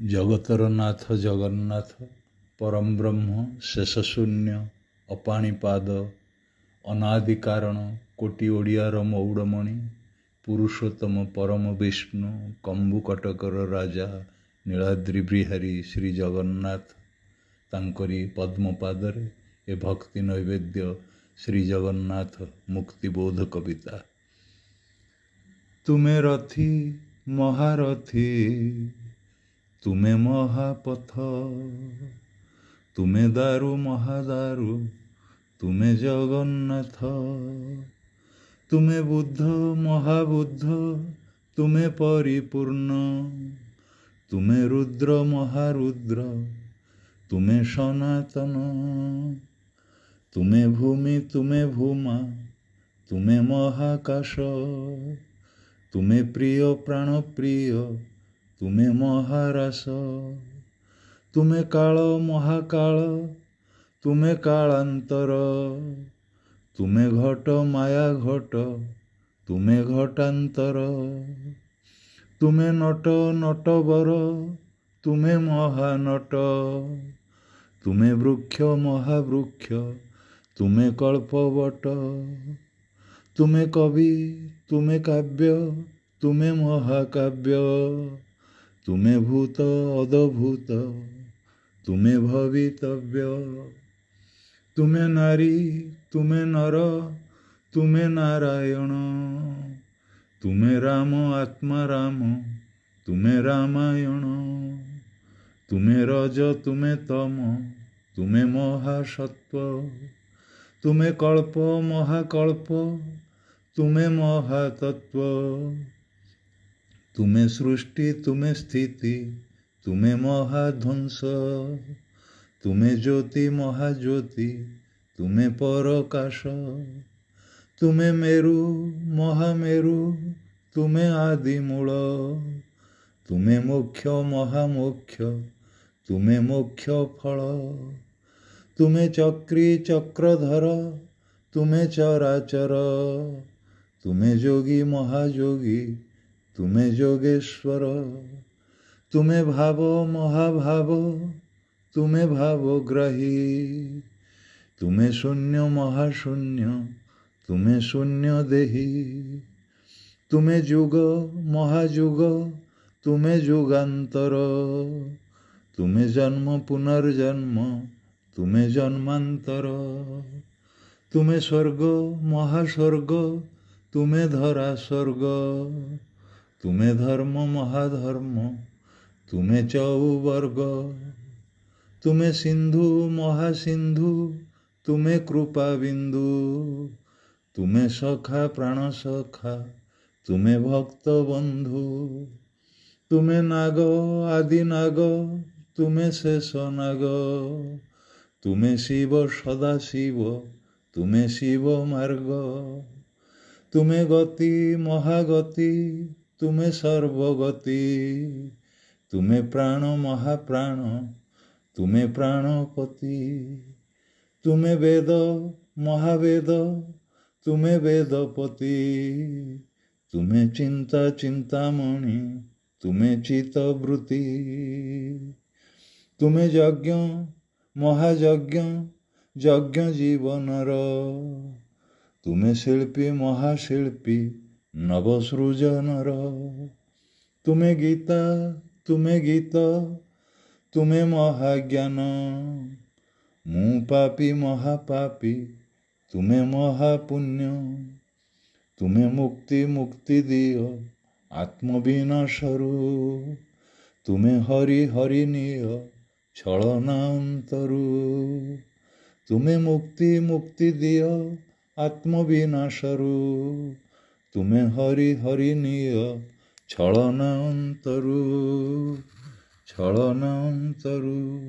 ଜଗତର ନାଥ ଜଗନ୍ନାଥ, ପରମ ବ୍ରହ୍ମ, ଶେଷ ଶୂନ୍ୟ, ଅପାଣିପାଦ, ଅନାଦି କାରଣ, କୋଟି ଓଡ଼ିଆର ମଉଡ଼ମଣି, ପୁରୁଷୋତ୍ତମ ପରମ ବିଷ୍ଣୁ, କମ୍ବୁକଟକର ରାଜା, ନୀଳାଦ୍ରି ବିହାରୀ ଶ୍ରୀ ଜଗନ୍ନାଥ, ତାଙ୍କରି ପଦ୍ମପାଦରେ ଏ ଭକ୍ତି ନୈବେଦ୍ୟ ଶ୍ରୀ ଜଗନ୍ନାଥ ମୁକ୍ତିବୋଧ କବିତା। ତୁମେ ରଥୀ ମହାରଥୀ, ତୁମେ ମହାପଥ, ତୁମେ ଦାରୁ ମହାଦାରୁ, ତୁମେ ଜଗନ୍ନାଥ। ତୁମେ ବୁଦ୍ଧ ମହାବୁଦ୍ଧ, ତୁମେ ପରିପୂର୍ଣ୍ଣ, ତୁମେ ରୁଦ୍ର ମହାରୁଦ୍ର, ତୁମେ ସନାତନ। ତୁମେ ଭୂମି, ତୁମେ ଭୂମା, ତୁମେ ମହାକାଶ, ତୁମେ ପ୍ରିୟ ପ୍ରାଣପ୍ରିୟ, ତୁମେ ମହାରାସ। ତୁମେ କାଳ ମହାକାଳ, ତୁମେ କାଳାନ୍ତର, ତୁମେ ଘଟ ମାୟା ଘଟ, ତୁମେ ଘଟାନ୍ତର। ତୁମେ ନଟ ନଟବର, ତୁମେ ମହାନଟ, ତୁମେ ବୃକ୍ଷ ମହାବୃକ୍ଷ, ତୁମେ କଳ୍ପବଟ। ତୁମେ କବି, ତୁମେ କାବ୍ୟ, ତୁମେ ମହାକାବ୍ୟ, ତୁମେ ଭୂତ ଅଦଭୂତ, ତୁମେ ଭବିତବ୍ୟ। ତୁମେ ନାରୀ, ତୁମେ ନର, ତୁମେ ନାରାୟଣ, ତୁମେ ରାମ ଆତ୍ମା ରାମ, ତୁମେ ରାମାୟଣ। ତୁମେ ରଜ, ତୁମେ ତମ, ତୁମେ ମହାସତ୍ୱ, ତୁମେ କଳ୍ପ ମହାକଳ୍ପ, ତୁମେ ମହାତତ୍ତ୍ୱ। ତୁମେ ସୃଷ୍ଟି, ତୁମେ ସ୍ଥିତି, ତୁମେ ମହାଧ୍ୱଂସ, ତୁମେ ଜ୍ୟୋତି ମହାଜ୍ୟୋତି, ତୁମେ ପରକାଶ। ତୁମେ ମେରୁ ମହାମେରୁ, ତୁମେ ଆଦିମୂଳ, ତୁମେ ମୋକ୍ଷ ମହାମୋକ୍ଷ, ତୁମେ ମୋକ୍ଷ ଫଳ। ତୁମେ ଚକ୍ରୀ ଚକ୍ରଧର, ତୁମେ ଚରାଚର, ତୁମେ ଯୋଗୀ ମହାଯୋଗୀ, ତୁମେ ଯୋଗେଶ୍ୱର। ତୁମେ ଭାବ ମହାଭାବ, ତୁମେ ଭାବଗ୍ରାହୀ, ତୁମେ ଶୂନ୍ୟ ମହାଶୂନ୍ୟ, ତୁମେ ଶୂନ୍ୟ ଦେହୀ। ତୁମେ ଯୁଗ ମହାଯୁଗ, ତୁମେ ଯୁଗାନ୍ତର, ତୁମେ ଜନ୍ମ ପୁନର୍ଜନ୍ମ, ତୁମେ ଜନ୍ମାନ୍ତର। ତୁମେ ସ୍ୱର୍ଗ ମହାସ୍ୱର୍ଗ, ତୁମେ ଧରା ସ୍ୱର୍ଗ, ତୁମେ ଧର୍ମ ମହାଧର୍ମ, ତୁମେ ଚଉବର୍ଗ। ତୁମେ ସିନ୍ଧୁ ମହାସିନ୍ଧୁ, ତୁମେ କୃପା ବିନ୍ଦୁ, ତୁମେ ସଖା ପ୍ରାଣ ସଖା, ତୁମେ ଭକ୍ତ ବନ୍ଧୁ। ତୁମେ ନାଗ ଆଦି ନାଗ, ତୁମେ ଶେଷ ନାଗ, ତୁମେ ଶିବ ସଦାଶିବ, ତୁମେ ଶିବ ମାର୍ଗ। ତୁମେ ଗତି ମହାଗତି, ତୁମେ ସର୍ବଗତି, ତୁମେ ପ୍ରାଣ ମହାପ୍ରାଣ, ତୁମେ ପ୍ରାଣପତି। ତୁମେ ବେଦ ମହାବେଦ, ତୁମେ ବେଦପତି, ତୁମେ ଚିନ୍ତା ଚିନ୍ତାମଣି, ତୁମେ ଚିତ୍ତବୃତ୍ତି। ତୁମେ ଯଜ୍ଞ ମହାଯଜ୍ଞ, ଯଜ୍ଞ ଜୀବନର, ତୁମେ ଶିଳ୍ପୀ ମହାଶିଳ୍ପୀ, ନବସୃଜନର। ତୁମେ ଗୀତା, ତୁମେ ଗୀତ, ତୁମେ ମହାଜ୍ଞାନ, ମୁଁ ପାପୀ ମହାପାପୀ, ତୁମେ ମହାପୁଣ୍ୟ। ତୁମେ ମୁକ୍ତି ମୁକ୍ତି ଦିଅ ଆତ୍ମବିନାଶରୁ, ତୁମେ ହରି ହରି ନିଅ ଛଳନା ଅନ୍ତରୁ। ତୁମେ ମୁକ୍ତି ମୁକ୍ତି ଦିଅ ଆତ୍ମବିନାଶରୁ, ତୁମେ ହରି ହରି ନିଅ ଛଳନା ଅନ୍ତରୁ, ଛଳନା ଅନ୍ତରୁ।